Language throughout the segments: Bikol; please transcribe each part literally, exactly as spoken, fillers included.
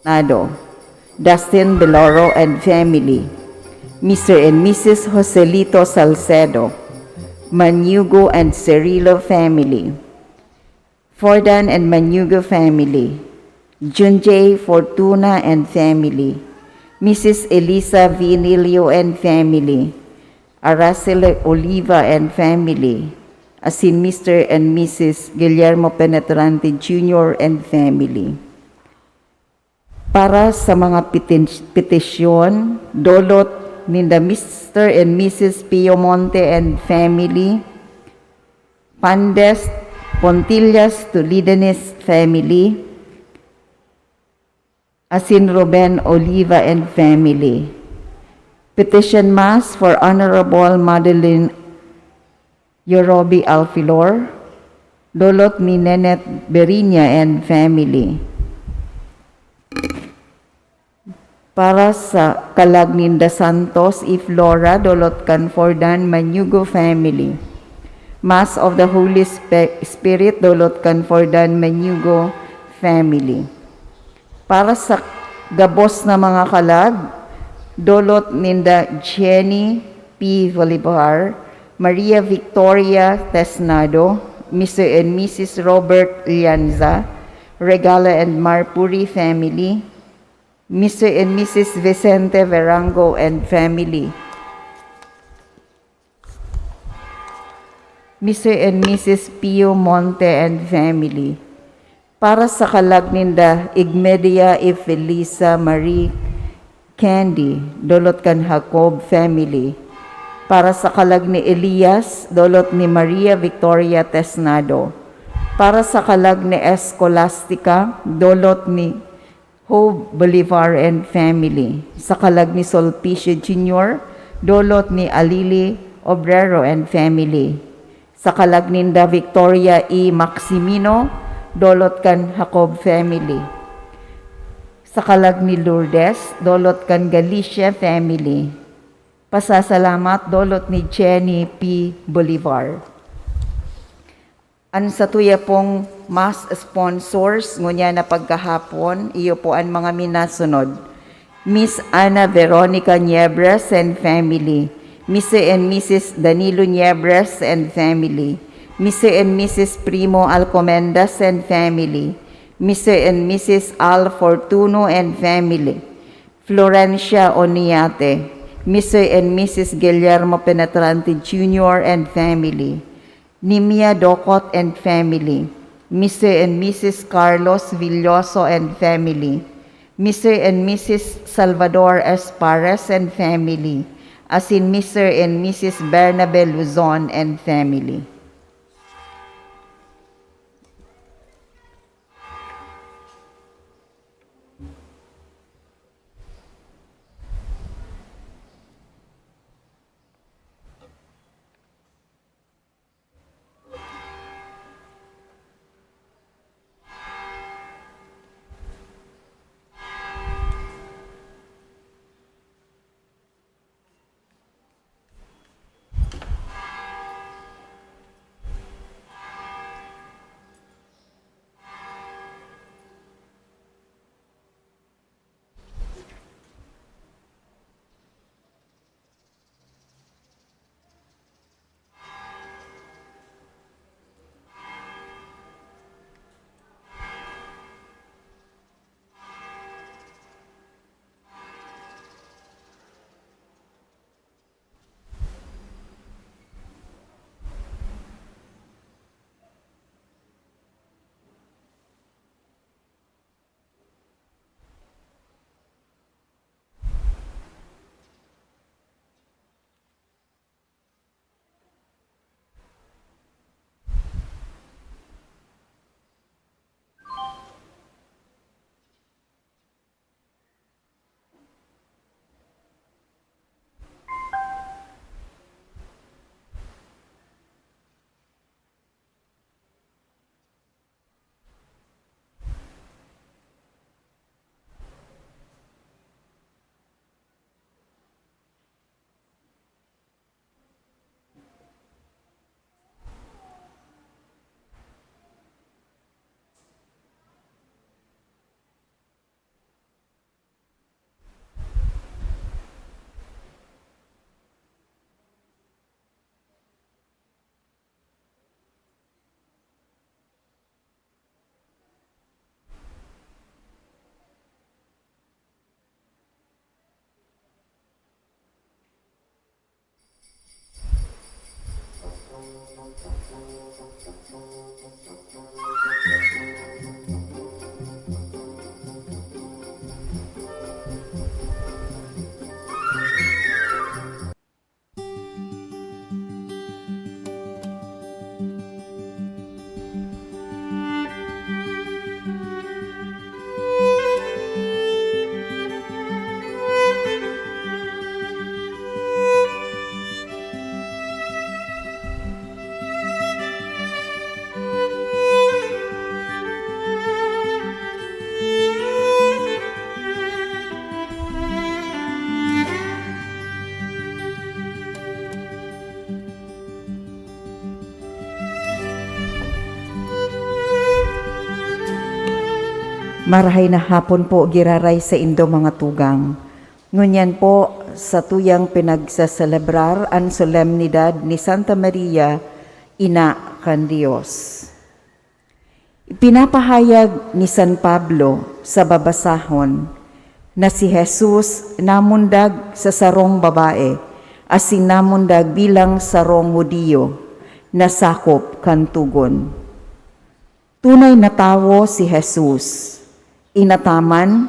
Nado, Dustin Beloro and family, Mister and Missus Joselito Salcedo, Manugo and Cirilo family, Fordan and Manugo family, Junjay Fortuna and family, Missus Elisa Vinilio and family, Araceli Oliva and family, asin Mister and Missus Guillermo Penetrante Junior and family. Para sa mga pitin-, petisyon, dolot ninda Mister and Missus Pio Monte and family, Pandes Pontillas Tulidanes family, asin Ruben Oliva and family. Petition Mass for Honorable Madeline Yorobi Alfilor, dolot ni Nenet Berinya and family. Para sa kalag ninda Santos y Flora, dolot kan Fordan Mañugo family. Mass of the Holy Spi-, Spirit, dolot kan Fordan Mañugo family. Para sa gabos na mga kalag, dolot ninda Jenny P. Bolivar, Maria Victoria Tesnado, Mister and Missus Robert Lianza, Regala and Marpuri family, Mister and Missus Vicente Verango and family, Mister and Missus Pio Monte and family. Para sa kalag ninda, Igmedia y Felisa Marie Candy, dolot kan Jacob family. Para sa kalag ni Elias, dolot ni Maria Victoria Tesnado. Para sa kalag ni Escolastica, dolot ni Job Bolivar and family. Sa kalag ni Sulpicio Junior, dolot ni Alili Obrero and family. Sa kalag ninda Victoria E. Maximino, dolot kan Jacob family. Sa kalag ni Lourdes, dolot kan Galicia family. Pasasalamat, dolot ni Jenny P. Bolivar. An satuya pong mass sponsors ngunyan na pagkahapon, iyo po an mga minasunod: Miss Ana Veronica Niebres and family, Mister and Missus Danilo Niebres and family, Mister and Missus Primo Alcomendas and family, Mister and Missus Al Fortuno and family, Florencia Oniate, Mister and Missus Guillermo Penetrante Junior and family, Nimia Docot and family, Mister and Missus Carlos Villoso and family, Mister and Missus Salvador Espares and family, asin Mister and Missus Bernabe Luzon and family. Marahay na hapon po, giraray saindo, mga tugang. Ngunyan po, satuyang pinagsaselebrar an solemnidad ni Santa Maria, Ina kan Dios. Ipinapahayag ni San Pablo sa babasahon na si Jesus namundag sa sarong babae asin namundag bilang sarong Judio na sakop kan togon. Tunay na tawo si Jesus. Inataman,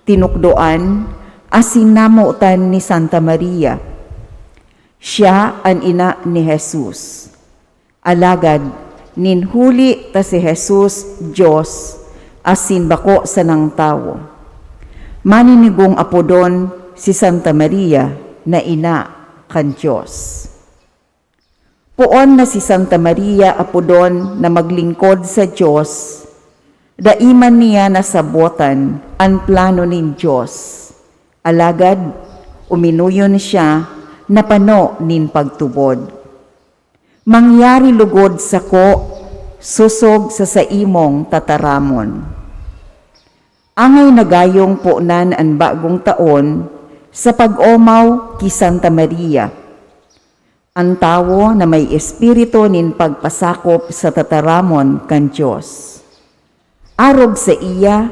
tinukdoan, asin namotan ni Santa Maria. Siya an ina ni Jesus. Alagad Nin huli ta si Jesus Dios asin bako sanang tawo. Maninigong apodon si Santa Maria na ina kan Dios. Poon na si Santa Maria apodon na maglingkod sa Dios, dai man niya nasabotan an plano nin Dios. Alagad, uminuyon siya na pano nin pagtubod. Mangyari lugod sako sosog sa saimong tataramon. Angay na gayong ponan an bagong taon sa pag-omaw ki Santa Maria, an tawo na may espiritu nin pagpasakop sa tataramon kan Dios. Arog saiya,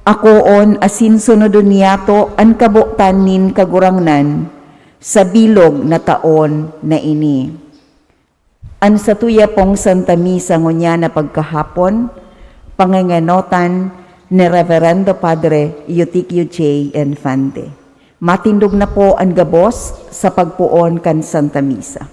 akoon asin sunodon niyato an kabotan nin Kagurangnan sa bilog na taon na ini. An satuya pong Santa Misa ngunyan na pagkahapon, pangengenotan ni Reverendo Padre Eutychio J. Infante. Matindog na po an gabos sa pagpoon kan Santa Misa.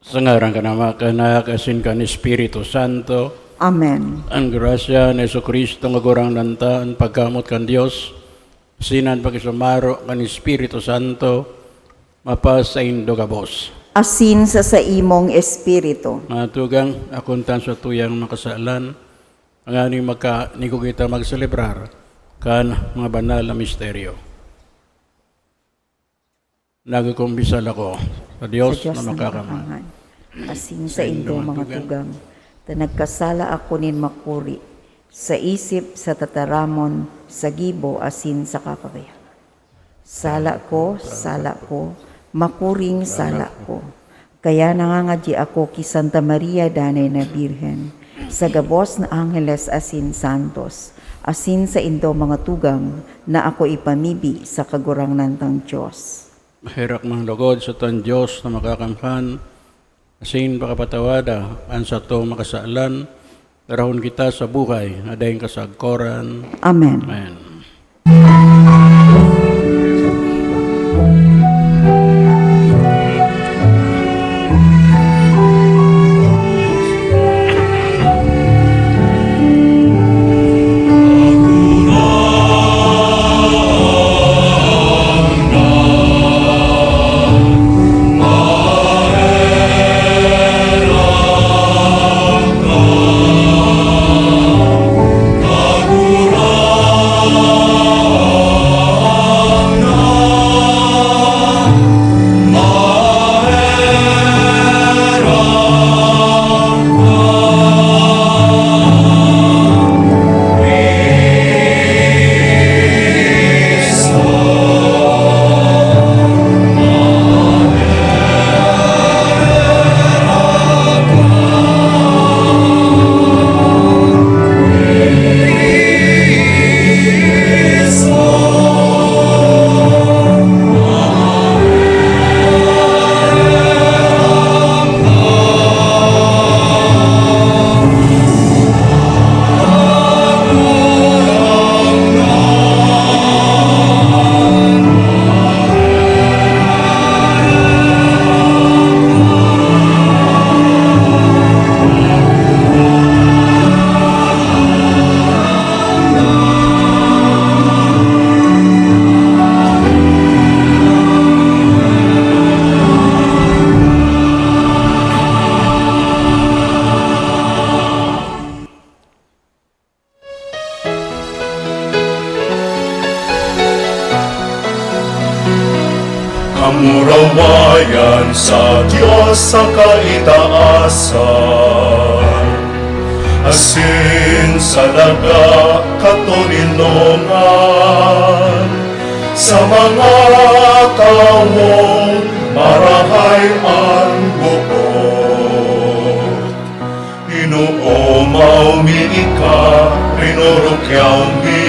Sa ngaran kan Ama, kan Anak, asin kan Espiritu Santo. Amen. An grasya ni Jesu-Cristo nga Kagurangnan ta, an pagkamoot kan Dios, asin an pakisumaro kan Espiritu Santo, mapasaindo gabos. Asin sa saimong espiritu. Mga tugang, akontan sa tuyang makasalan, nganing magka-, nigo kita magselebrar kan mga banal na misteryo. Nagkukumpisal ako sa Dios Sa Dios na na makakamhan. makakamhan. Asin sa Sa indo indo mga mga tugang. tugang, ta nagkasala ako nin makuri, sa isip, sa tataramon, sa gibo, asin sa kakabayan. Sala ko, sala ko, makuring sala ko. Kaya nangangadyi ako ki Santa Maria Danay na Birhen, sa gabos na angheles asin santos, asin sa indo mga tugang na ako ipamibi sa Kagurangnan tang Dios. Maherak man lugod sa tang Dios na makakamhan, asin pakapatawada an satong makasalan, darahon kita sa buhay na daing kasagkoran. Amen. Amen. Murawayan sa Dios sa kaitaasan, asin sa daga katoninongan, sa mga tawong marahay an boot. Inoomaw mi ika, rinurukyaw mi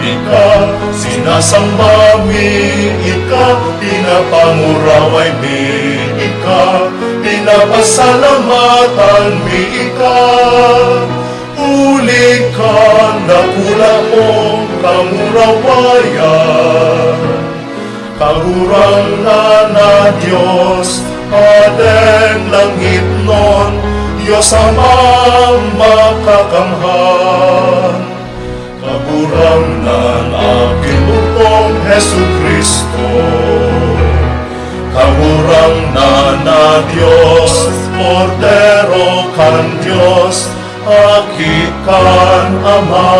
ika, sinasamba mi ika, pinapanguraway mi ika, pinapasalamatan mi ika. Huli kan dakula mong kamurawayan, Kagurangnan na Dios, Hadeng langitnon, Dios Amang makakamhan. Kagurangnan, Aki mong Jesu-Cristo, Kagurangnan na Dios, Kordero kan Dios, Aki kan Ama.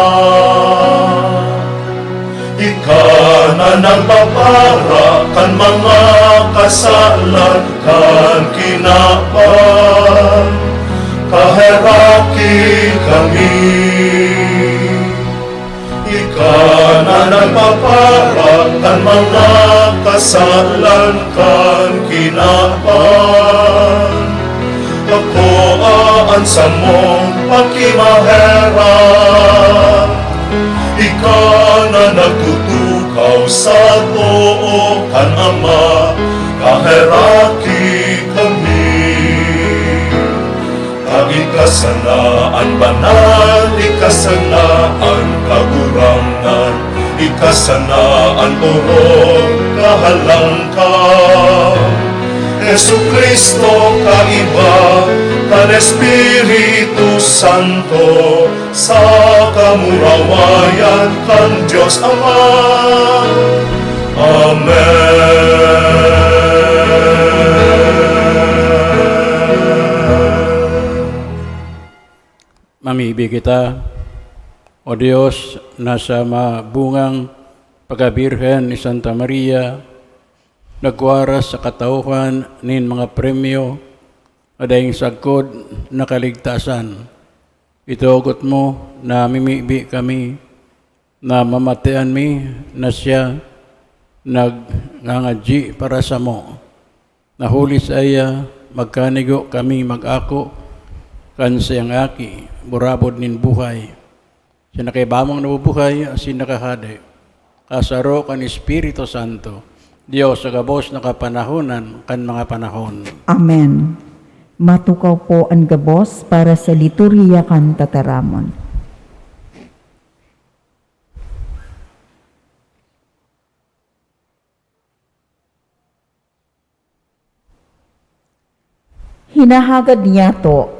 Ika na nagpapara kan mga kasalan kan kinaban, kaheraki kami. Ika na nagpapara kan mga kasalan kan kinaban, akoa an samong pakimaherak. Ika na nagtutukaw sa too kan Ama, kaheraki kami. Ika sana an banal, ika sana an kagurangnan, ika sana an orog kahalangkaw. Jesu-Cristo, kaiba kan Espiritu Santo, sa kamurawayan kan Dios Ama. Amen. Mamibi kita, O Dios, na sa mabungang pagkabirhen ni Santa Maria, nagwaras sa katauhan nin mga premyo na daing sagkod na kaligtasan. Itugot mo na mimibi kami na mamatean mi na siya nagngangadyi para samo, na huli saiya magkanigo kami mag-ako kan saiyang Aki, burabod nin buhay, siya na kaiba mong nabubuhay asin nakahade, kasaro kan Espiritu Santo, Dios sa gabos na kapanahonan kan mga panahon. Amen. Matukaw po an gabos para sa liturhiya kan tataramon. Hinahagad niyato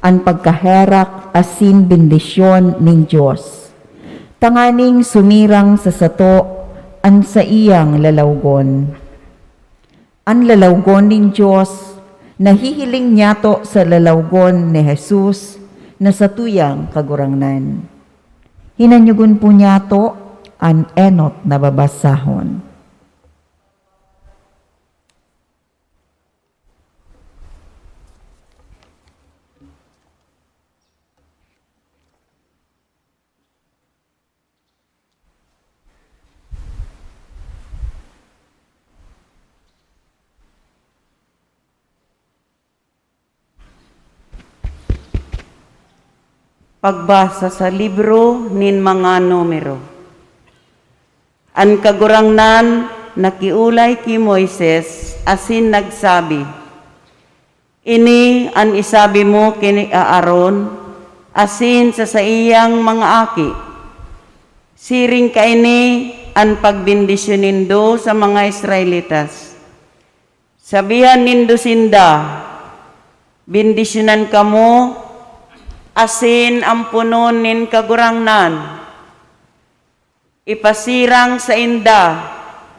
an pagkaherak asin bendisyon nin Dios, tanganing sumirang sa sato an saiyang lalawgon. An lalawgon nin Dios nahihiling niyato sa lalawgon ni Jesus na satuyang Kagurangnan. Hinanyogon po niyato an enot na babasahon. Pagbasa sa libro nin mga Numero. An Kagurangnan nakiolay ki Moises asin nagsabi, "Ini an isabi mo ki Aaron asin sa saiyang mga aki, 'Siring kaini an pagbendisyon nindo sa mga Israelitas. Sabihan nindo sinda, 'Bendisyonan kamo asin amponon nin Kagurangnan.' Ipasirang sainda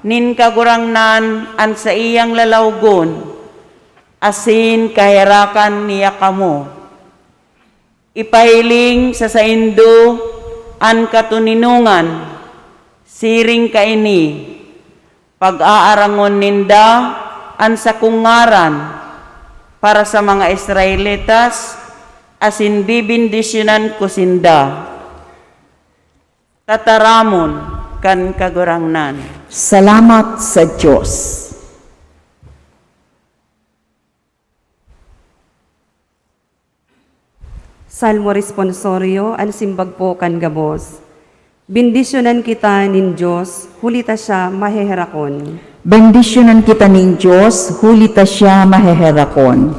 nin Kagurangnan an saiyang lalawgon, asin kaherakan niya kamo. Ipahiling sa saindo an katoninongan, siring kaini, Pag-aarangon ninda an sakong ngaran para sa mga Israelitas, asin bebendisyonan ko sinda. Tataramon kan Kagurangnan. Salamat sa Dios. Salmo Responsorio, an simbag po kan gabos. Bendisyonan kita nin Dios, huli ta siya maheherakon. Bendisyonan kita nin Dios, huli ta siya maheherakon.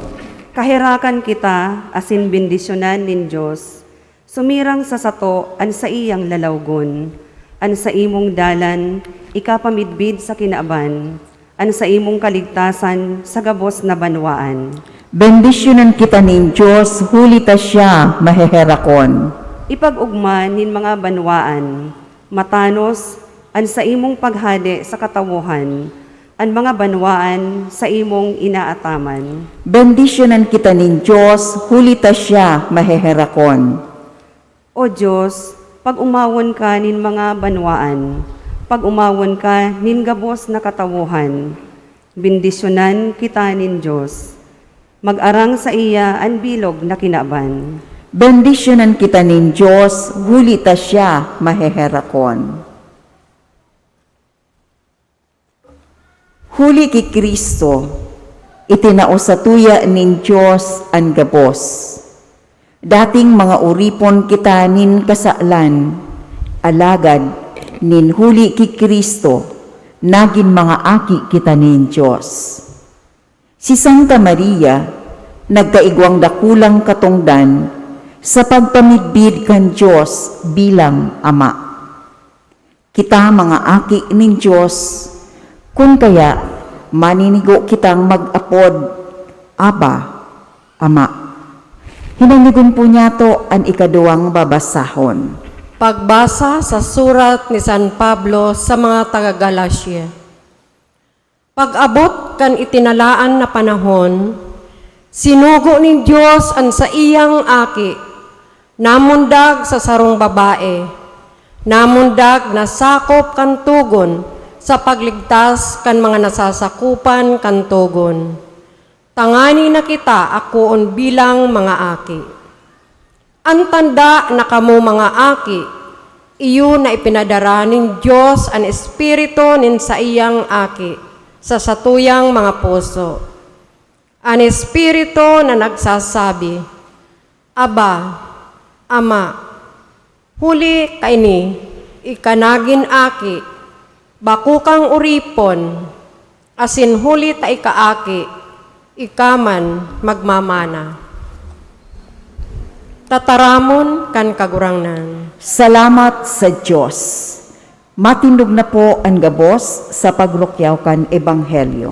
Kaherakan kita asin bendisyonan nin Dios. Sumirang sa sato an saiyang lalawgon, an saimong dalan ikapamidbid sa kinaban, an saimong kaligtasan sa gabos na banwaan. Bendisyonan kita nin Dios, huli ta siya maheherakon. Ipag-ogma nin mga banwaan, matanos an saimong paghade sa katawohan, an mga banwaan saimong inaataman. Bendisyonan kita nin Dios, huli ta siya maheherakon. O Dios, pag-omawon ka nin mga banwaan, pag-omawon ka nin gabos na katawohan. Bendisyonan kita nin Dios. Mag-arang saiya an bilog na kinaban. Bendisyonan kita nin Dios, huli ta siya maheherakon. Huli ki Cristo, itinao satuya nin Dios an gabos. Dating mga oripon kita nin kasalan, alagad nin huli ki Cristo, nagin mga aki kita nin Dios. Si Santa Maria nagkaigwang dakulang katongdan sa pagpamidbid kan Dios bilang Ama. Kita mga aki nin Dios, kun kaya maninigo kitang mag-apod, "Abba, Ama." Hinangigon po niyato an ikaduwang babasahon. Pagbasa sa surat ni San Pablo sa mga taga-Galacia. Pag-abot kan itinalaan na panahon, sinugo nin Dios an saiyang Aki, namundag sa sarong babae, namundag na sakop kan togon sa pagligtas kan mga nasasakopan kan togon, tanganing na kita akoon bilang mga aki. An tanda na kamo mga aki, iyo na ipinadara nin Dios an Espiritu nin saiyang Aki sa satuyang mga puso. An Espiritu na nagsasabi, "Abba, Ama." Huli kaini, ika nagin aki, bako kang oripon, asin huli ta ika aki, ika man magmamana. Tataramon kan Kagurangnan. Salamat sa Dios. Matindog na po an gabos sa pagrukyaw kan Ebanghelyo.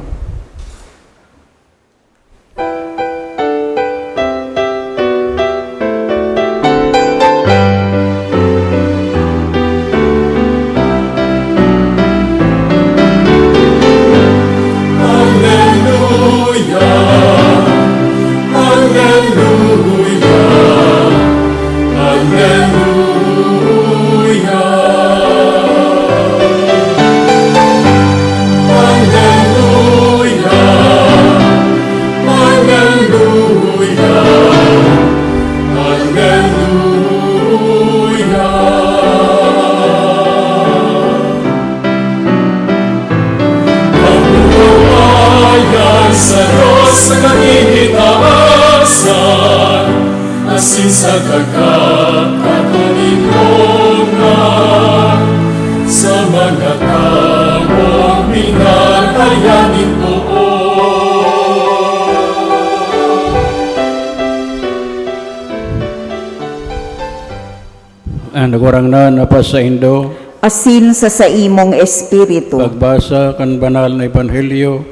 Alleluia, alleluia, alleluia. Alleluia, alleluia, alleluia. Magpupuraya sa Dios sa kaitaasan, asin sa kakatoningkonan, sa mga tawong minataya nin poon. An Kagurangnan na pasaindo. Asin sa saimong espiritu. Pagbasa kan Banal na Ebanghelyo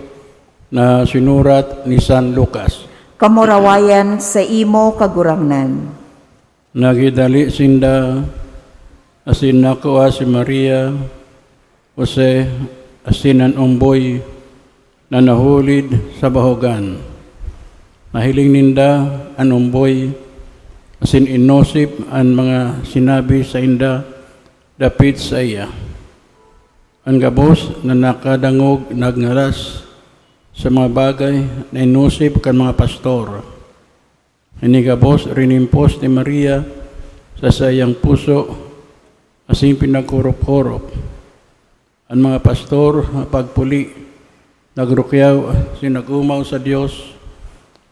na sinurat ni San Lucas. Kamurawayan saimo, Kagurangnan. Naghidali sinda, asin nakua si Maria, Jose, asin an omboy na nahulid sa bahogan. Nahiling ninda an omboy, asin inosip an mga sinabi sainda dapit saiya. An gabos na nakadangog nagngalas sa mga bagay na inusib kan mga pastor. Ini gabos rinimpos ni Maria sa saiyang puso asin pinagkurop-kurop. An mga pastor, pagpuli, nagrukyaw, asin nag-omaw sa Dios,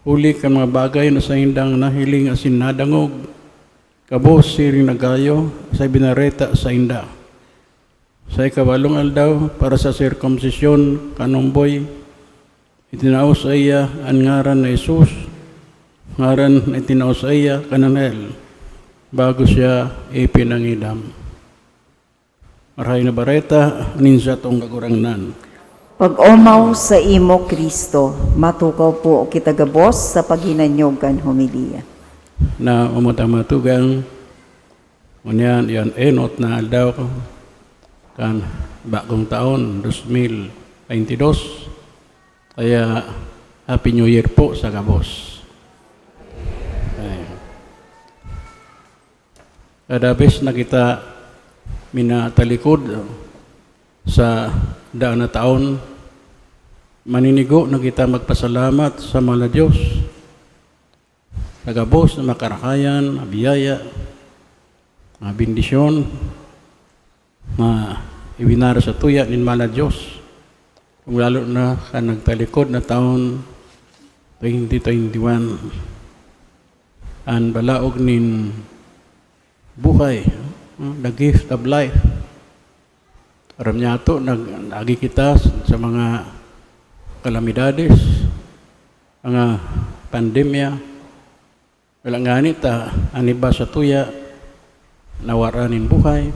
huli kan mga bagay na saindang nahiling asin nadangog, gabos siring na gayo sa ibinareta sainda. Sa ikawalong aldaw, para sa sirkumsisyon kan omboy, itinao saiya an ngaran na Jesus, ngaran na itinao saiya kan anghel, bago siya ipinangidam. Marahay na Bareta nin satong Kagurangnan. Pag-omaw saimo, Cristo, matukaw po kita gabos sa paghinanyog kan homilya. Na umutang matugang, ngunyan iyan enot na aldaw kan bagong taon, dos mil baynte dos. Kaya, Happy New Year po sa gabos. Ay. Kada bes na kita minatalikod sa daan na taon, maninigo na kita magpasalamat sa mahal na Dios sa gabos na makarahayan, na biyaya, na bendisyon na ibinara sa tuya nin mahal na Dios. Kung lalo na kan nagtalikod na taon, twenty twenty-one, an balaog nin buhay, no? The gift of life. Aram niyato, nag-, naagi kita sa mga kalamidades, mga pandemya. Wala ngani ta an iba sa tuya nawara nin buhay.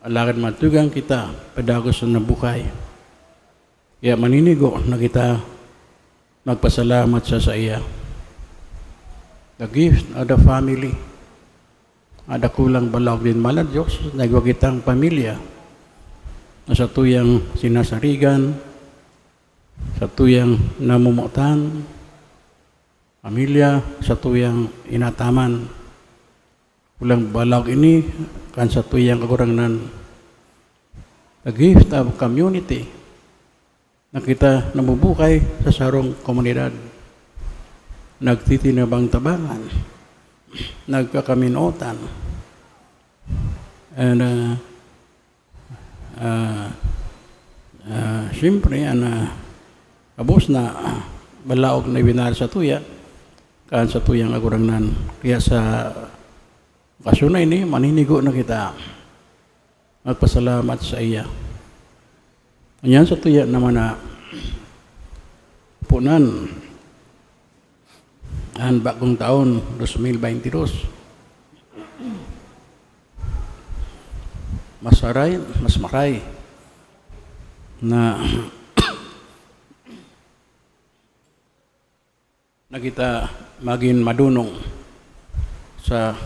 Alagad matugang kita, padagos na buhay. Kaya maninigo na kita magpasalamat sa saiya. The gift of the family. Dakulang balaog nin mahal na Dios, na igwa kitang pamilya na satuyang sinasarigan, satuyang namomotan, pamilya, satuyang inataman. Dakulang balaog ini kan satuyang Kagurangnan. The gift of community. Na kita nabubuhay sa sarong komunidad. Nagtitinabang-tabangan, nagkakaminotan. And, ah, ah, ah, siyempre, an, ah, gabos na, ah, balaog na ibinara sa tuya, kan satuyang Kagurangnan. Kaya sa okasyon na ini, maninigo na kita magpasalamat saiya. Ngunyan sa tuya naman na punan an bagong taon, dos mil baynte dos. Mas aray, mas maray na na kita magin madunong sa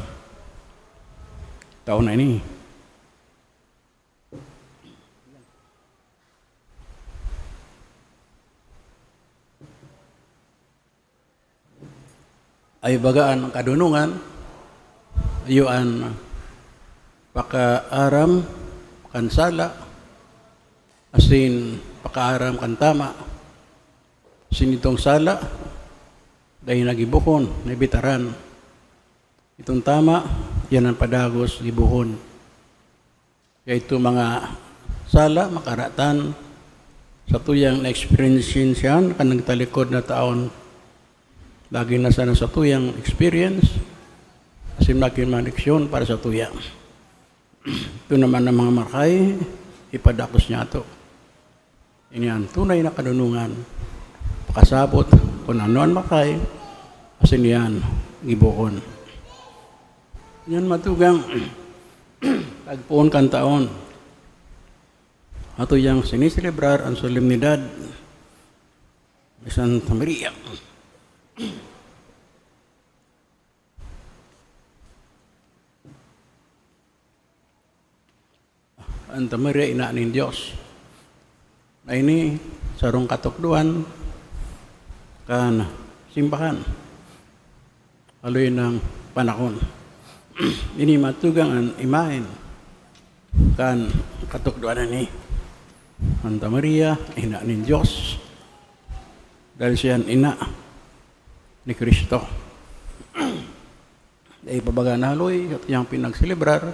taon na ini. Ay baga an kadunongan, iyo an pakaaram kan sala, asin pakaaram kan tama. Asin itong sala, dai na gibohon, naibitaran. Itong tama, yan ang padagos gibohon. Kaya itong mga sala, makaratan, sa tuyang na-experience yan, kan nagtalikod na taon, lagi na sana sa tuyang experience, asin magin mga leksyon para sa tuya. Ito naman ang mga maray, ipadakos niyato. Ini an tunay na kadunongan. Pakasabot kun ano an maray, asin iyan gibohon. Yan matugang pagpoon kan taon. Ato yang siniselebrar an solemnidad ni Santa Maria. Santa Maria, Ina nin Dios. Na ini sarong katukdoan kan simbahan. Haloy nang panahon. Ini matugang an imahen kan Katukdoan na ni Santa Maria, ina nin Dios, dahil siya an ina ni Cristo. Dai pa baga nahaloy, at iyang pinagselebrar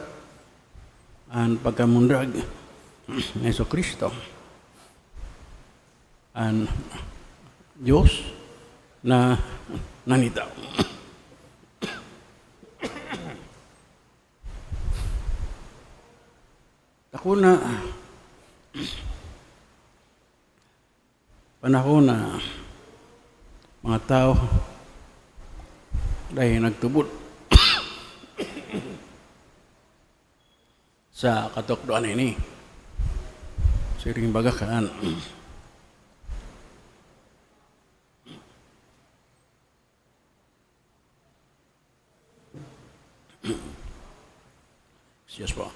an pagkamundag ni Jesu-Cristo, an Dios na nanitao. Ako na, panahon na mga tao dai nagtubod sa katukdoan ini. Siring baga kan Excuse po.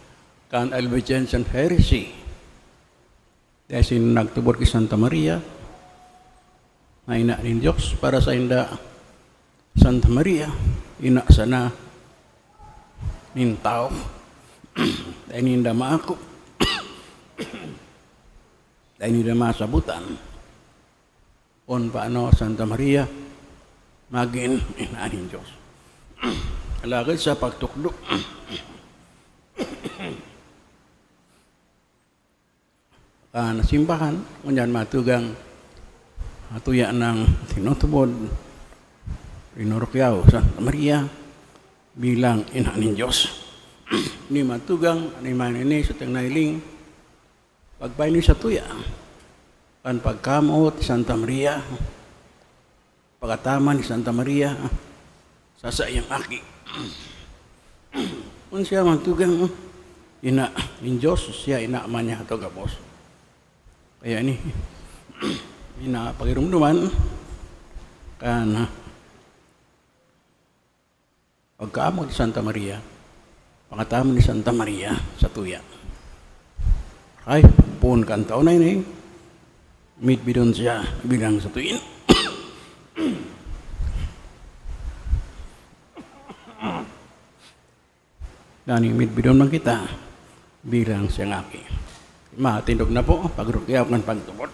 Kan Albigensian heresy. Dai sinda nagtubod ki Santa Maria, na ina nin Dios, para sainda, Santa Maria, ina sana nin tawo. Dai ninda maako. Dai ninda masabutan kun paano Santa Maria magin ina nin Dios. Alagad sa pagtukdo kan simbahan, ngunyan matugang, ah, tuya nang tinutubod, rinurukyaw Santa Maria bilang ina nin Dios. Ni matugang, ni manini sa tang nailing, pagpaini sa tuya, kan pagkamoot ni Santa Maria, pagataman ni Santa Maria sa saiyang aki. Kun siya man tugang ina nin Dios, siya ina man niya ato gabos. Kaya ni, ina pagirumduman kan pagkaamog ni Santa Maria, pangataman ni Santa Maria sa tuya. Ay, poon kan taon na ini, midbidon siya bilang sa tuya. Dani midbidon man kita bilang siyang aki. Matindog na po, pagrukyaw kan pagtubod.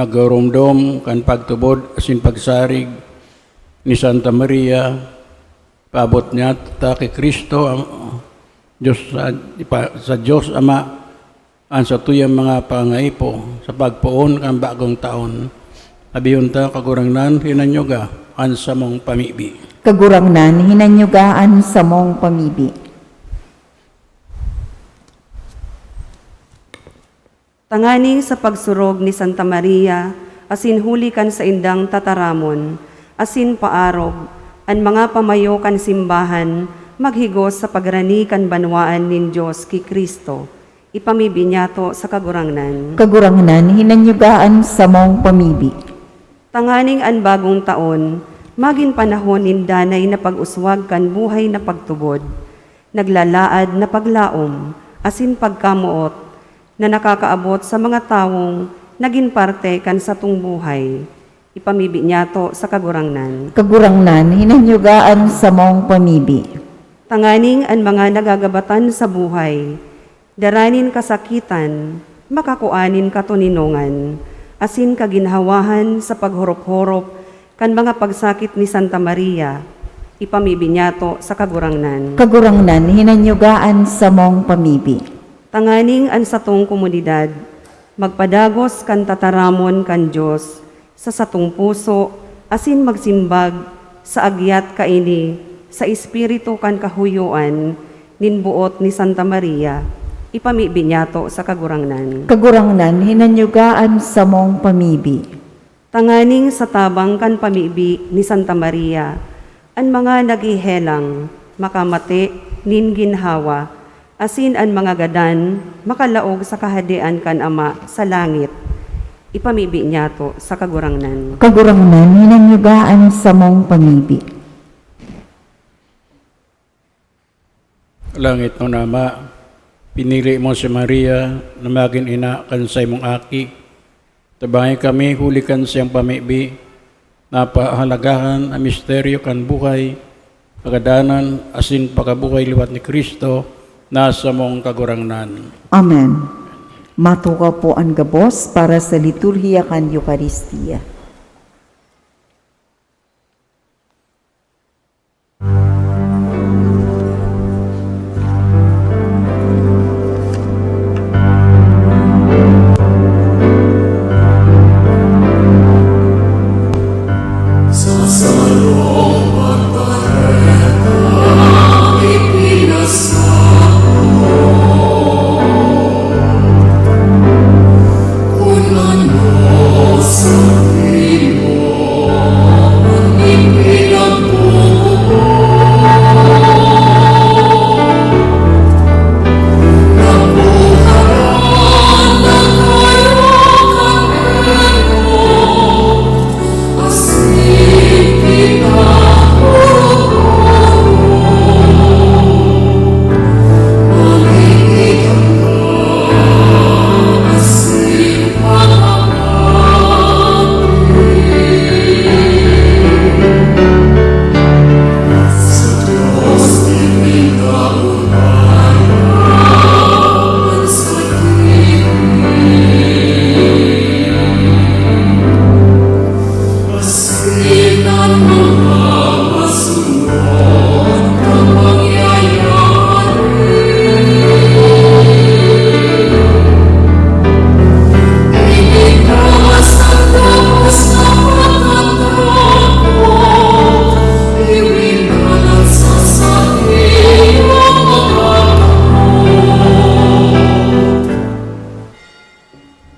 Nagromdom kan pagtubod asin pagsarig ni Santa Maria, paabot niya ta ki Cristo, ang Dios sa, ipa-, sa Dios Ama, an satuyang mga pangaipo sa pagpoon kan bagong taon. Abihon ta, Kagurangnan, hinanyuga an samong pamibi. Kagurangnan, hinanyuga an samong pamibi. Tanganing sa pagsurog ni Santa Maria, asin huli kan saindang tataramon, asin paarog, an mga pamayo kan simbahan maghigos sa pagrani kan banwaan nin Dios ki Cristo. Ipamibi niyato sa Kagurangnan. Kagurangnan, hinanyuga an samong pamibi. Tanganing an bagong taon magin panahon nin danay na pag-uswag kan buhay na pagtubod, naglalaad na paglaom, asin pagkamoot na nakakaabot sa mga tawong nagin parte kan satong buhay. Ipamibi niyato sa Kagurangnan. Kagurangnan, hinanyuga an samong pamibi. Tanganing an mga nagagabatan sa buhay, dara nin kasakitan, makakua nin katoninongan, asin kaginhawahan sa paghorop-horop kan mga pagsakit ni Santa Maria, ipamibi niyato sa Kagurangnan. Kagurangnan, hinanyuga an samong pamibi. Tanganing an satong komunidad magpadagos kan tataramon kan Dios sa satong puso asin magsimbag sa agyat kaini sa espiritu kan kahuyoan nin boot ni Santa Maria, ipamibi niyato sa Kagurangnan. Kagurangnan, hinanyuga an samong pamibi. Tanganing sa tabang kan pamibi ni Santa Maria, an mga naghehelang makamate nin ginhawa, asin an mga gadan makalaog sa Kahadean kan Ama sa langit. Ipamibi niyato sa Kagurangnan. Kagurangnan, hinanyuga an samong pamibi. Langitnon na Ama, pinili mo si Maria na magin ina kan saimong Aki. Tabangi kami huli kan saiyang pamibi, na pahalagahan an misteryo kan buhay, kagadanan, asin pagkabuhay liwat ni Cristo na samong Kagurangnan. Amen. Matukaw po an gabos para sa liturhiya kan Eukaristia.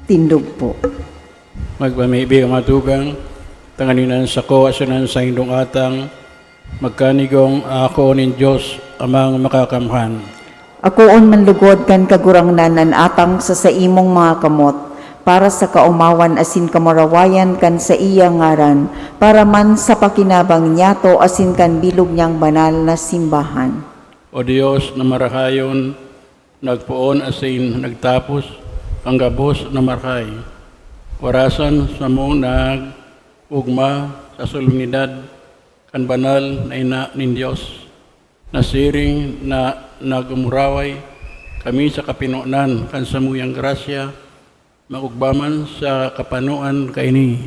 Tindog po. Magpamibi, mga tugang, tanganing an sako asin an saindong atang magkanigong aako nin Dios Amang Makakamhan. Akoon man lugod kan Kagurangnan an atang sa saimong mga kamot, para sa kaomawan asin kamurawayan kan saiya ngaran, para man sa pakinabang niyato asin kan bilog niyang banal na simbahan. O Dios na marahayon, nagpoon asin nagtapos kan gabos na marahay. Orasan samo nag-ogma sa solemnidad kan banal na Ina nin Dios, na siring na nagumuraway kami sa kapinonan kan samuyang grasya, Maogma man sa kapanoan kaini,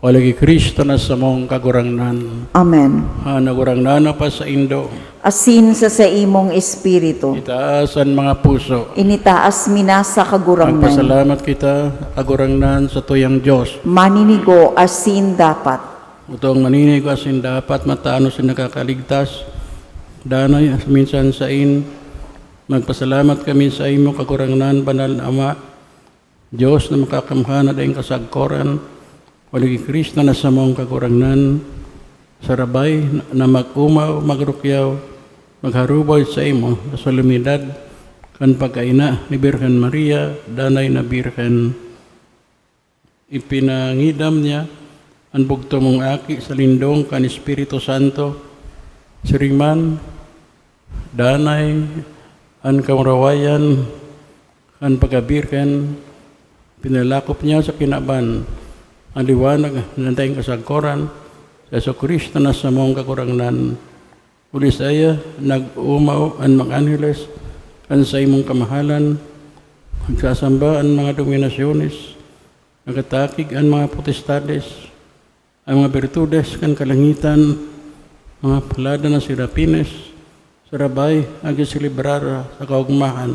huli ki Cristo na samong Kagurangnan. Amen. An Kagurangnan na pa saindo. Asin sa saimong espiritu. Itaas an mga puso. Initaas mi na sa Kagurangnan. Magpasalamat kita, Kagurangnan, sa tuyang Dios. Maninigo asin dapat. Utong maninigo asin dapat, matanos asin nakakaligtas, danay, minsan sain, magpasalamat kami saimo, Kagurangnan, Banal na Ama, Dios na makakamhan na daing kasagkoran, huli ki Cristo na samong Kagurangnan, sarabay na mag-omaw, magrukyaw, magharubay saimo sa solemnidad kan pagkaina ni Birhen Maria, danay na Birhen. Ipinangidam niya an bugto mong Aki sa lindong kan Espiritu Santo. Siring man, danay an kamurawayan kan pagkabirhen, pinalakop niya sa kinaban an liwanag na daing kasagkoran, si Jesu-Cristo na samong Kagurangnan. Huli saiya, nag-oomaw an mga angeles kan saimong kamahalan, nagsasamba an mga dominasyones, nagtatakig an mga potestades, an mga birtudes kan kalangitan, mga palada na serafines, sarabay nagseselebrar sa kaogmahan.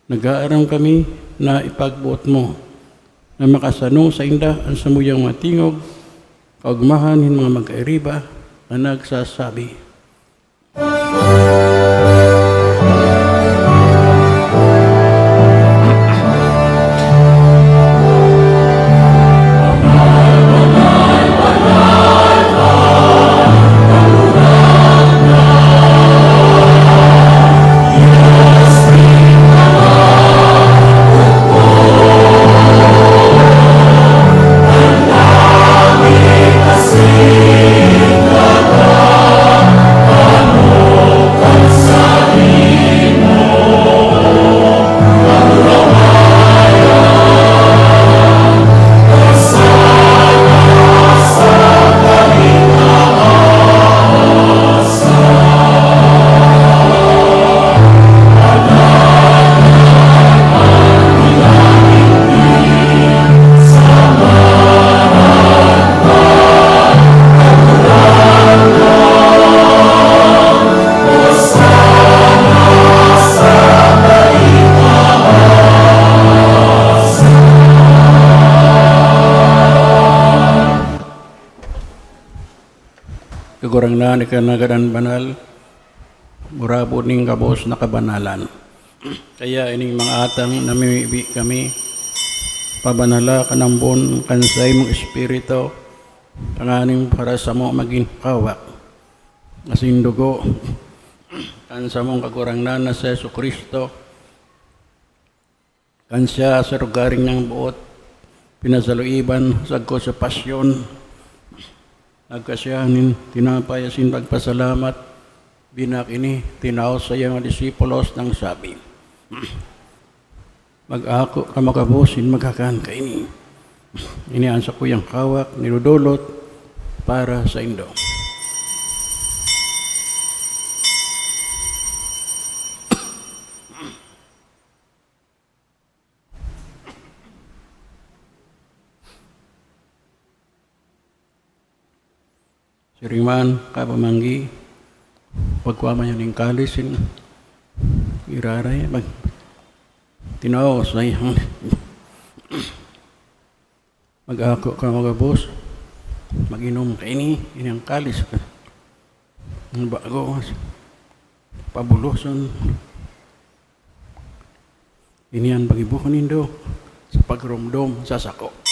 Nag-aaram kami na ipagboot mo na makasano sainda an samuyang mga tingog, kaogmahan nin mga magkairiba na nagsasabi, Kagurangnan, ika na gadan banal, murabod nin gabos na kabanalan. Kaya ining mga atang namimibi kami, pabanala kan ambon kan saimong Espiritu, tanganing para samo magin kawak asin dugo kan samong Kagurangnan na si Jesu-Cristo. Kan siya sa lugaring niyang boot, pinasaluiban sagkod sa pasyon, nagkasiyahan nin tinapay asin pagpasalamat, binak ini, tinao sa iyang mga disipulos nang sabi, "Mag-ako kamo gabos nin magkakan kaini. Ini an sakuyang kawak, nidodolot para saindo." Siring man, kapamanggi, pagkua man nin kalis, sin iraray, mag-, tinao sa iyang Mag-ako kamo gabos, mag-inom kaini, ini an kalis kan bago, pabuloson. Ini an paggibo nindo sa pagromdom sa sako.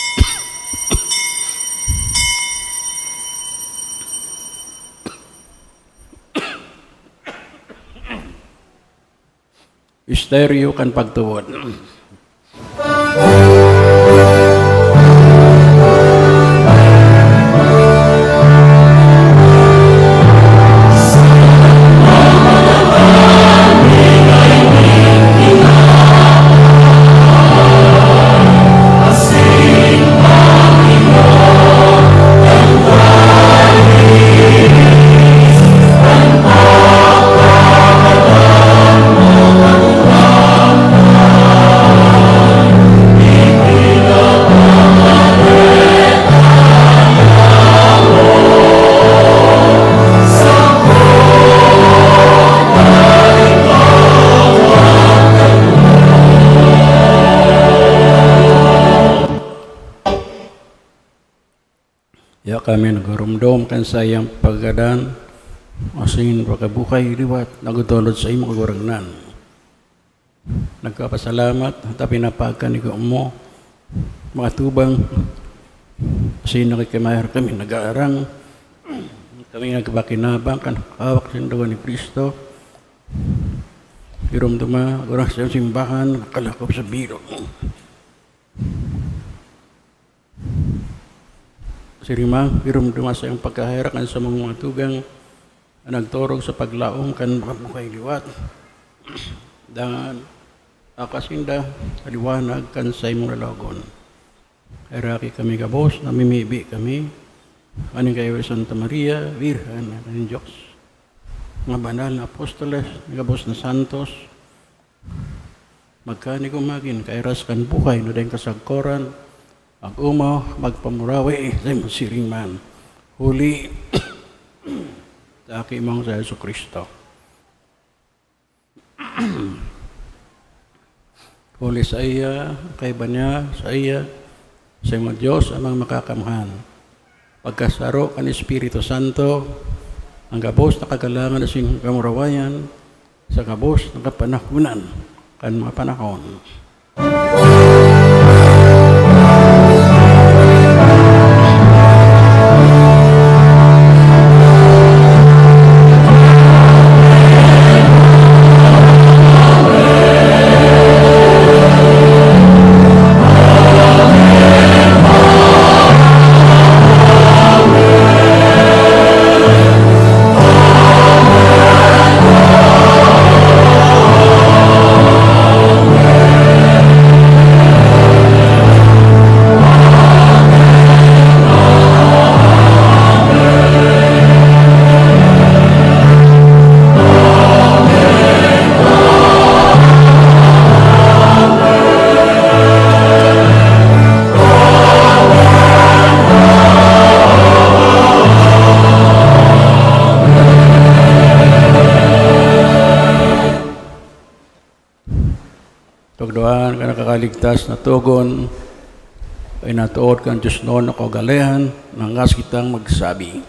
Misteryo kan pagtubod. Kaya kami nagrumdom kan saiyang paggadan asin pagkabuhay liwat nagtutulod sa imo, Kagurangnan. Nagpapasalamat ta pinapagkanigo mo, mga tubang, asin nakikimayar kami nag-aarang, kami nagpakinabang kan hawak sa dugo ni Cristo. Giromdoma, gurang sa simbahan, nakalakop sa bilog. Sirima, giromdoma sa iyong pagkaherak an samong mga tugang na nagtorog sa paglaom kan makabuhay liwat. Dangan, akasinda sa liwanag kan saimong lalawagon. Heraki kami gabos, namimibi kami, aning kayo Santa Maria, Birhen nin Dios, mga banal na apostoles, mga gabos na santos, magkanigo magin kairas kan buhay na daing kasagkoran, mag-omaw, magpamurawi sa imong siring man. Huli sa Aki mong si Jesu-Cristo. Huli saiya, kaiba niya, saiya, sa imong Dios, Amang Makakamhan. Pagkasaro kan Espiritu Santo, ang gabos na kagalangan asin kamurawayan, sa gabos na kapanahonan kan mga panahon. Tukdoan kan nakakaligtas na togon, pinatuod kan Dios noon na kaugalehan, nangas kitang magsabi.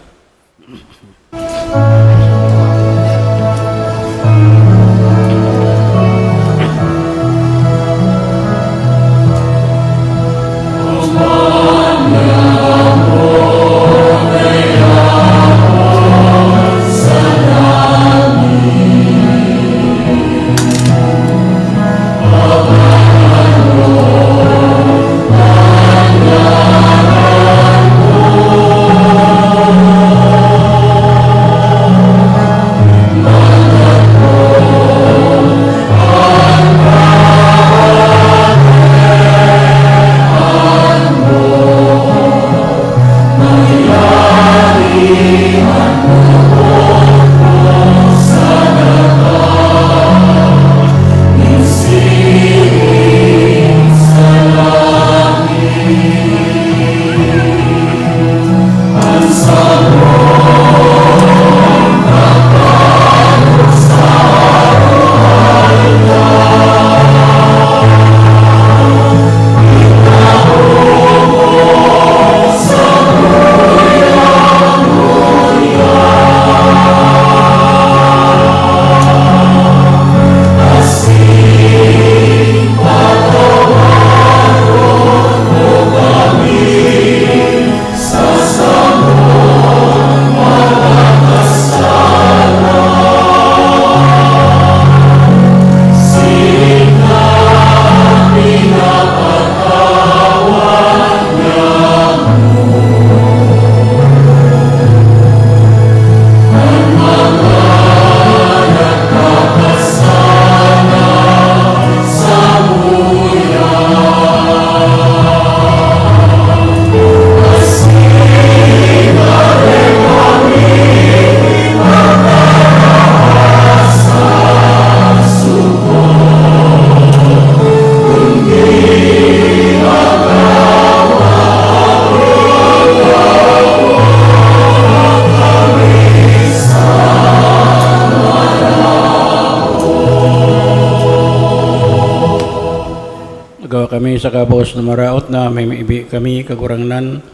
Nagawa kami sa gabos na maraot na may maibi kami, Kagurangnan,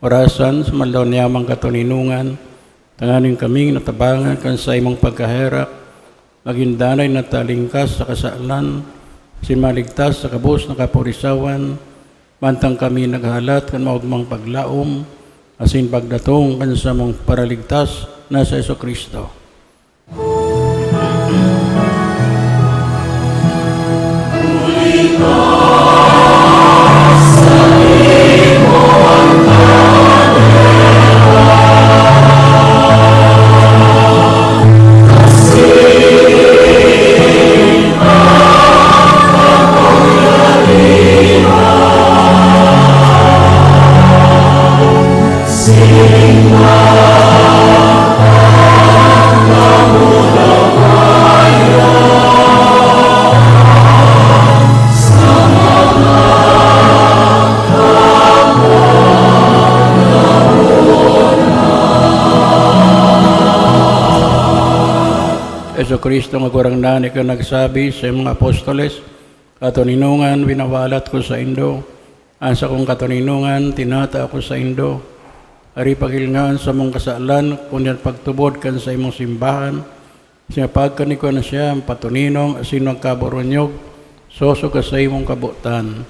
Orasan sa malanyaman katoninongan, tanganing kaming natabangan kan saimong pagkaherak, magin danay na talingkas sa kasalan, asin maligtas sa gabos na kapurisawan, mantang kami naghahalat kan maogmang paglaom asin pagdatong kan samong Paraligtas na si Jesu-Cristo. Jesu-Cristo nga Kagurangnan, ika nagsabi sa mga apostoles, "Katoninongan, winawalat ko saindo, an sakong katoninongan, tinatao ko saindo. Ari paghilinga an samong kasalan, kundi an pagtubod kan saimong simbahan, asin pagkaigwa na siya an patoninong asin magkaboronyog, sosog ka saimong kabotan.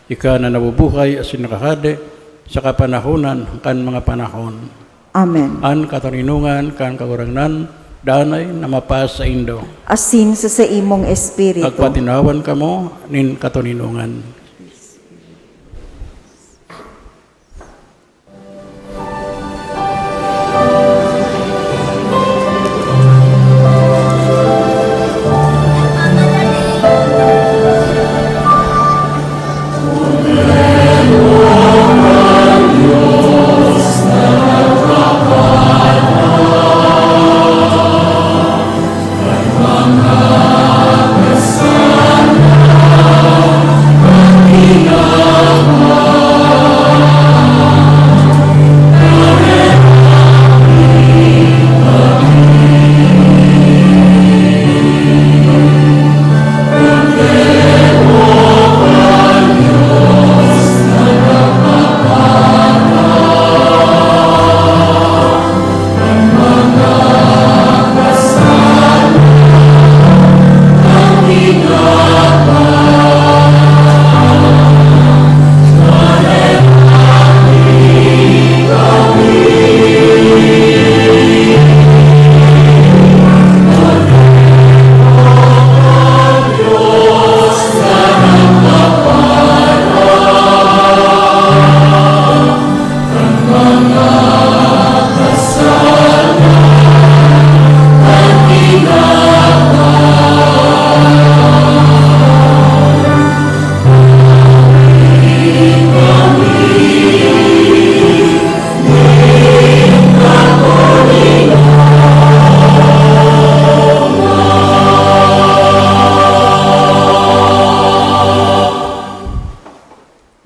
Ika na nabubuhay asin nakahade sa kapanahonan kan mga panahon." Amen. An katoninongan kan Kagurangnan danay na mapasaindo. Asin sa saimong espiritu. Pagpatinawan kamo nin katoninongan.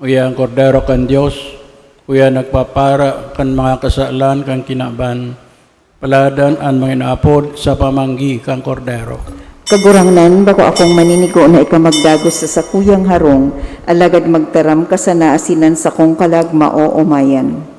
Uya an Kordero kan Dios, uya nagpapara kan mga kasalan kan kinaban. Paladan an mga inaapod sa pamanggi kan Kordero. Kagurangnan, bako akong maninigo na ika magdagos sa sakuyang harong, alagad magtaram ka sana asin an sakong kalag maoomayan.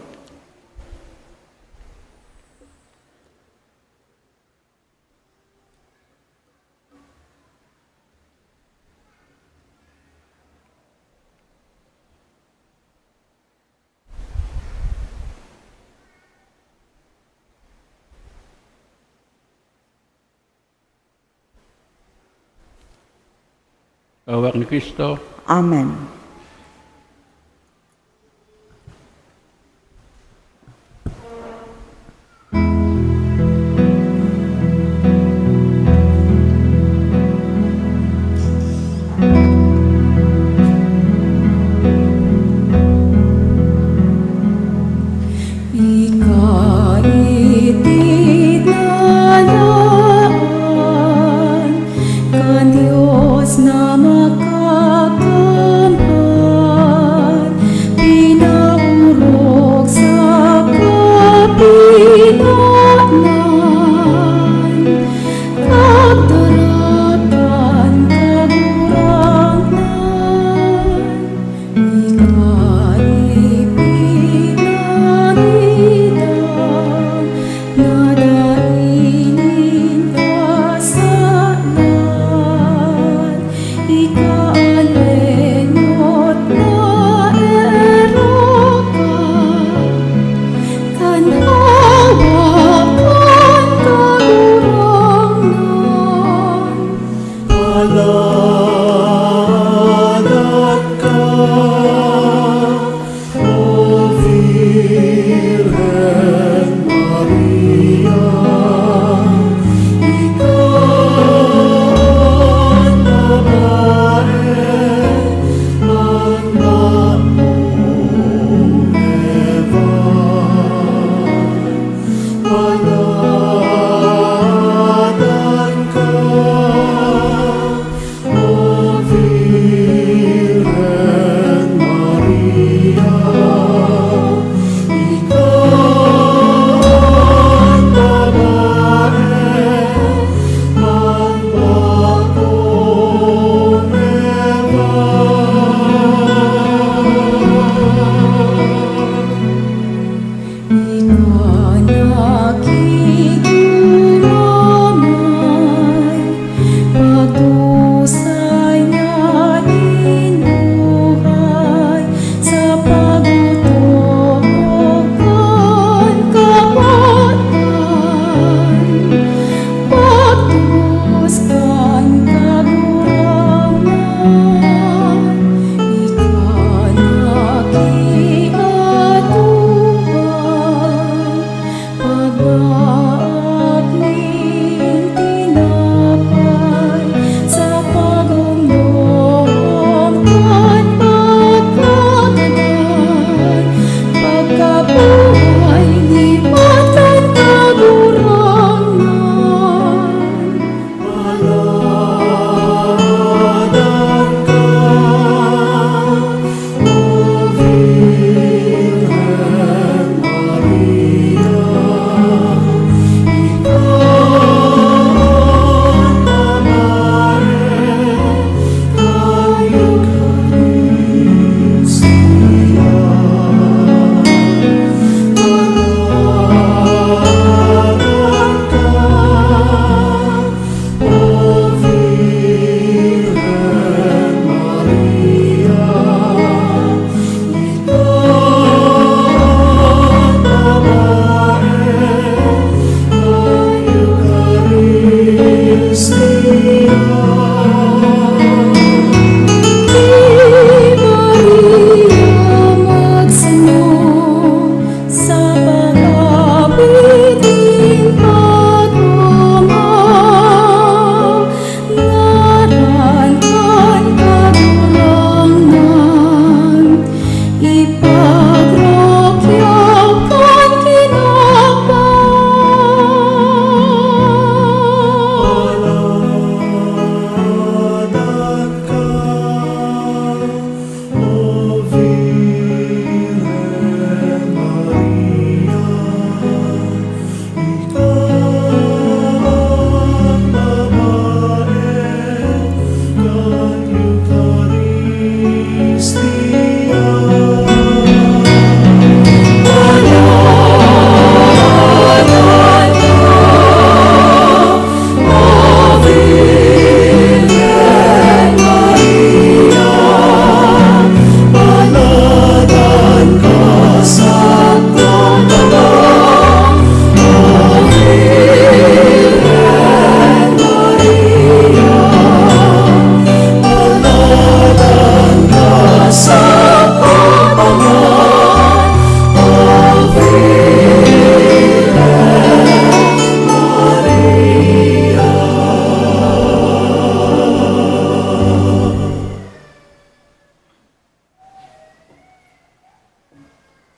Hawak ni Cristo. Amen. Ika iti talaan kan Dios na makakamhan.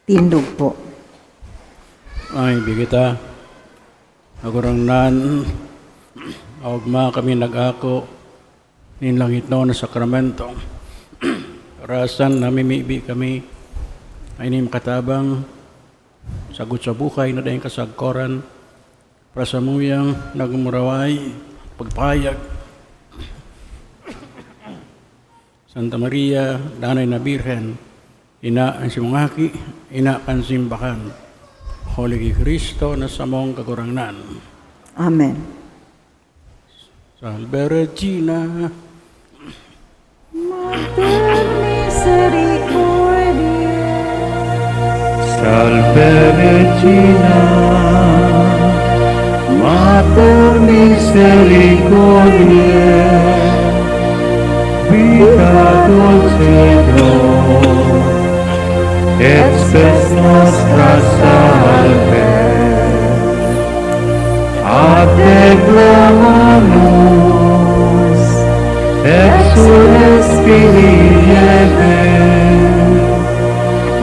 Tindog po. Ay, bigita. Kagurangnan, ogma kami nag-ako nin langitnon na sakramento. Rasan namimibi kami, ay nin makatabang, sagot sa buhay na daing kasagkoran, para samuyang nagmuraway, pagpayag. Santa Maria, Danay na Birhen, Ina an Simong Aki, Ina kan Simbahan. Huli ki Cristo na samong Kagurangnan. Amen. Salve Regina. Mater Misericordiae. Salve Regina, Mater Misericordiae, Vita Dulcedo, et Spes Nostra Salve. Ad te clamamus, exules Filii Hevae,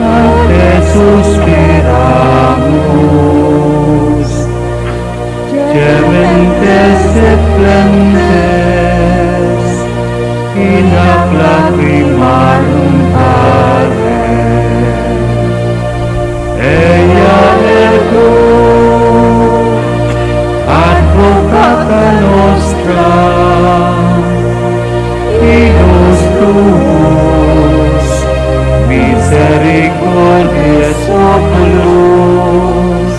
ad te suspiramus, gementes et flentes in hac lacrimarum dare. Eia ergo, advocata nostra, ilus tuus, misericordiae oculos,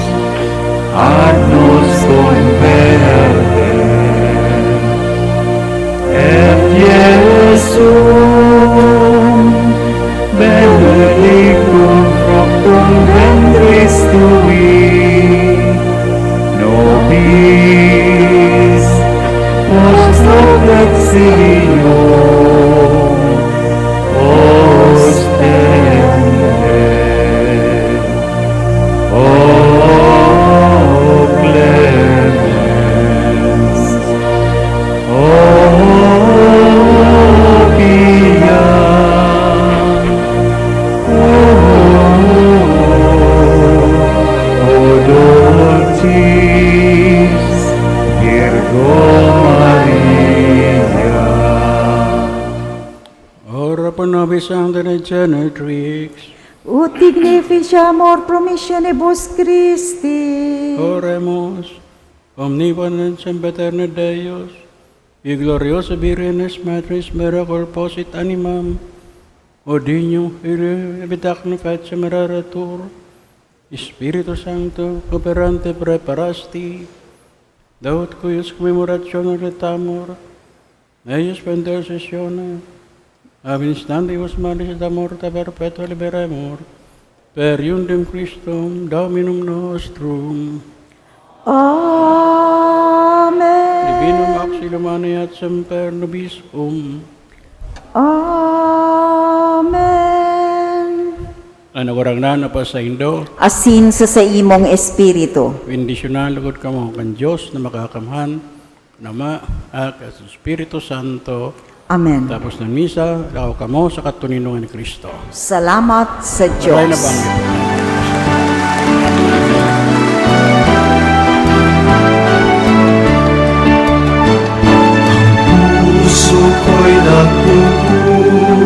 ad nos converte. Et Iesum, benedictum fructum ventris tui, nobis post exilium ostende. O clemens, O pia, O, O dulcis Virgo Maria. Ora pro nobis Sancti Regeneratrix. Ut dignificiamur promissionibus Christi. Oremus. Omnipotens et sempiterna Deus, qui gloriosa Virginis Matriz miracul possit animam, o Dignum Filii, habitactum faciam reretur, Spiritu Sancto, cooperante praeparasti, daut cuius commemorationem retamur, eius per intercessione, ab instantibus malis et a morte perpetua liberemur, per iundem Christum Dominum nostrum. Amen. Divinam auxilium maneat semper nobiscum. Amen. An Kagurangnan apasaindo. Asin sa saimong espiritu. Bendisyunan lugod kamo kan Dios na Makakamhan, Ama, Anak, at Espiritu Santo. Amen. Tapos ng misa, lakaw kamo sa katoninongan ni Cristo. Salamat sa Diyos. Maray na banggit. Puso ko'y nagpupuri,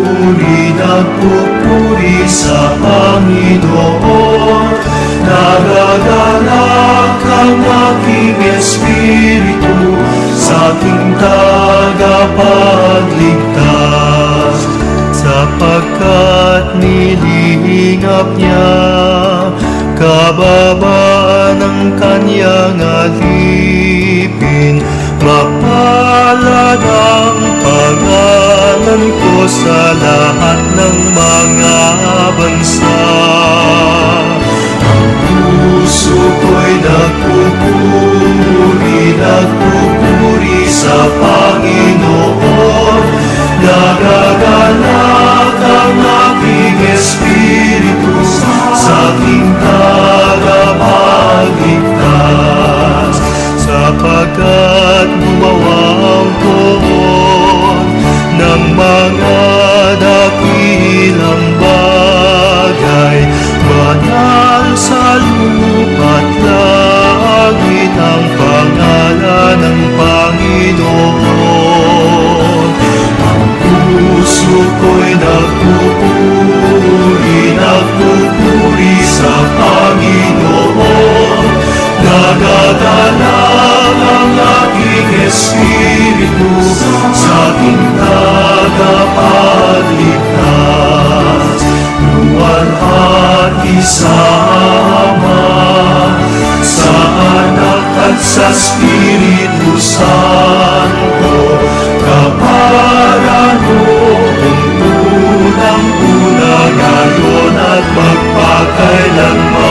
nagpupuri sa Panginoon. Nagagalak ang aking espiritu sa aking tagapagligtas, sapagkat nilihingap niya kababaan ng kanyang alipin. Mapalad ang pangalan ko sa lahat ng mga bansa. Ang puso ko'y nagpupuri, nagpupuri sa Panginoon. Nagagalak ang aking espiritu sa aking tagapagligtas, sapagkat gumawa ang poon ng mga dakilang bagay. Banal sa lupa't langit ang pangalan ng Panginoon. Ang puso ko'y nagpupuri, nagpupuri sa Panginoon. Nagagalak ang aking espiritu sa aking tagapagligtas. Luwalhati sa Ama, sa Anak at sa Espiritu Santo, kaparanoon, unang-una, ngayon at magpakailanman.